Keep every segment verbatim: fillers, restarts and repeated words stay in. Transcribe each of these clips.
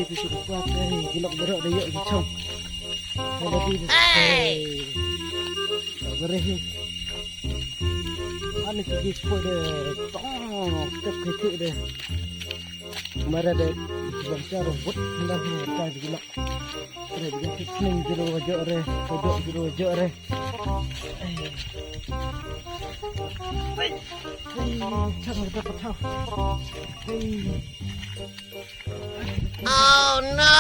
Ki shu kwah, eh, ki lok baroh da ïoh ki chong. Ka la di, eh, ka la di. Ani ki gi spoi de tong tep ki ti de. Mara de bang char wut nda ni ka gi lok. Re bi ki sning jero jo re, ko jo jero jo re. Hey. Hey, chang da ka thau. Hey. Oh no!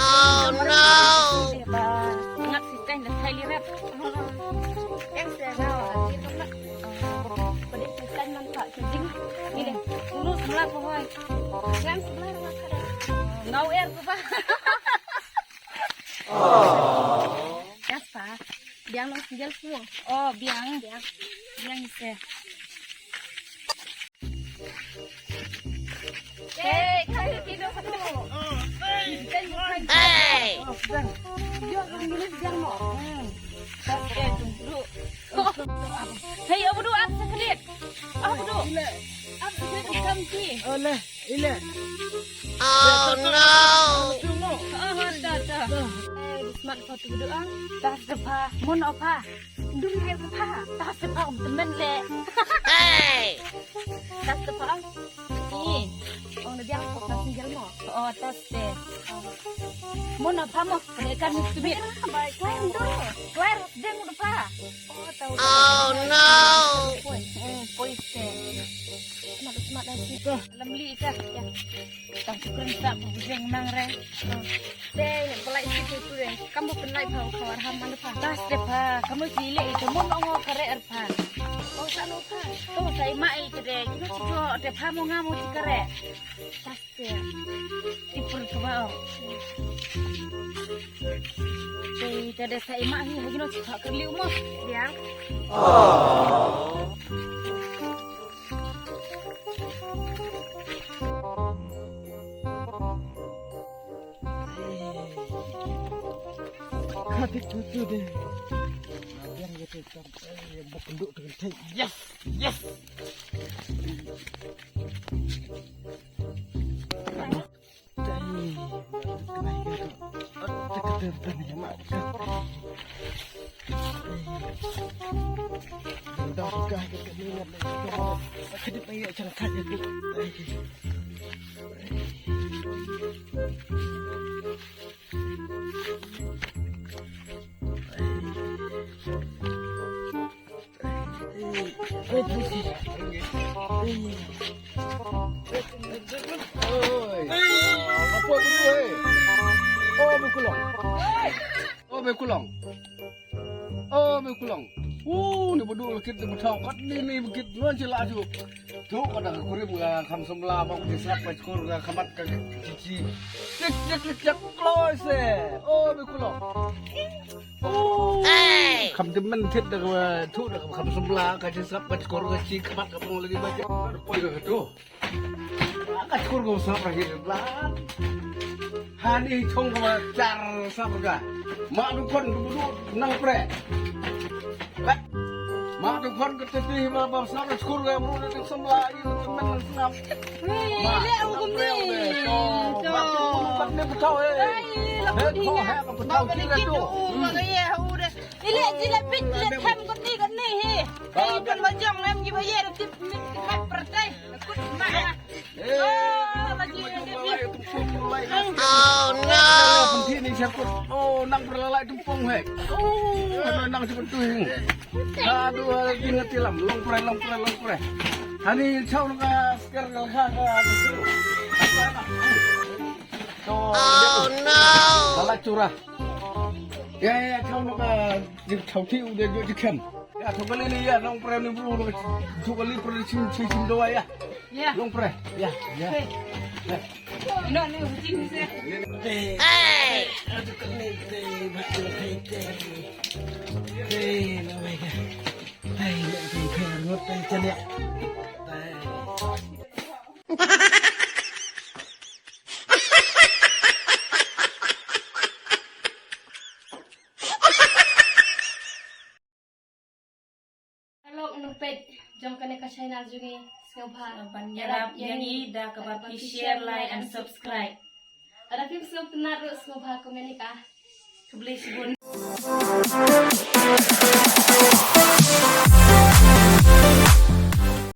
Oh no! Ngap si teng da thai li rep. Em se ngau, ki tong na. Padi si teng man pa si jing. Ni de. Ulu semla ko hoi. Ngam semla ko hoi. Ngau er ko ba. Gas pa. Biang long single semua. Oh, biang. Biang. Biang se. Hey, kaya kino satu. Hey. Yo, ang English diyan mo. Hey, abu du ap sa kedit. Abu du. Ap sa kedit kam ki. Ole, ile. Oh no. Oh, ta ta. Eh, smart photo du ah. Tas depa. Mon apa? Dun hai pha, tas te pha um temen le. Hey! Tas te pha. Ni. Ong na biang pha tas single mo. Oh, tas te. Mo na pha mo. Re kan ni tubit. Bai, klair ndo. Klair de mo pha. Oh, tau. Oh no. Poi, eh, poi te. Smat, smat dan si. Lam li ka. Ya. Tang kren sa pu jeng nang re. Te ne pelai si tu tu re. Kamu pelai pha khawar ham mana pha. Tas de pha. Kamu si le itu mun ong kare er pha. Oh sa no pha. To sa ima itu de. Kino si jo de pha mo nga mo si kare. Tas de. Ipur ke ba. Te te de sa ima hi ha kino si pha kerli mo. Ya. Oh. Kati kutu de. Biang gitu kan. Eh, buk kenduk dengan teh. Yes, yes. Oi. Apa tu, eh? Oh, bekulong. Oh, bekulong. Oh, bekulong. Oh, ni bedu lekit ni betau kat ni, ni bekit nuan cila ju. Tu kada kurim ga kham semla bang di sap ka kur ga khamat ka cici. Cik cik cik cik kloi se. Oh, bekulong. Kham ti men thit da ka thu da ka kham sumla ka chi sap ka chkor ka chi khmat ka pong lagi ba. Poi ka tu. Ka chkor ka sap ra hi la. Hani chong ka char sap ka. Ma du kon du du nang pre. Ma du kon ka ti ma ba sap ka chkor ka bru da sumla i men sap. Ile u kum ni. Ile jila pit le tham ko ti ko ni hi. Ai pan ba jong em ji ba ye tip mit ki mat pertai. Kut ma. Oh no. Penti ni siap kut. Oh nang perlalai tumpung he. Oh nang siap tu hing. Aduh, ding ati lam, long pre, long pre, long pre. Hani chau ka sker ka kha ka. Oh no. Bala chura. Ya ya, chau ka, chau ti u de jo ti kem. Ya, chau ka ni ya, long pre ni bru, chau ka li pre chim chim chim do ya. Ya. Long pre. Ya, ya. Hey. Ino ni ucing se. Hey. Hello, nongpeit jong kane ka channel jong ngi, sngewbha ban ïarap ïa ngi da kaba phi share, like and subscribe. Lada phim sngewtynnat ruh sngewbha comment ïa ka. Khublei shibun.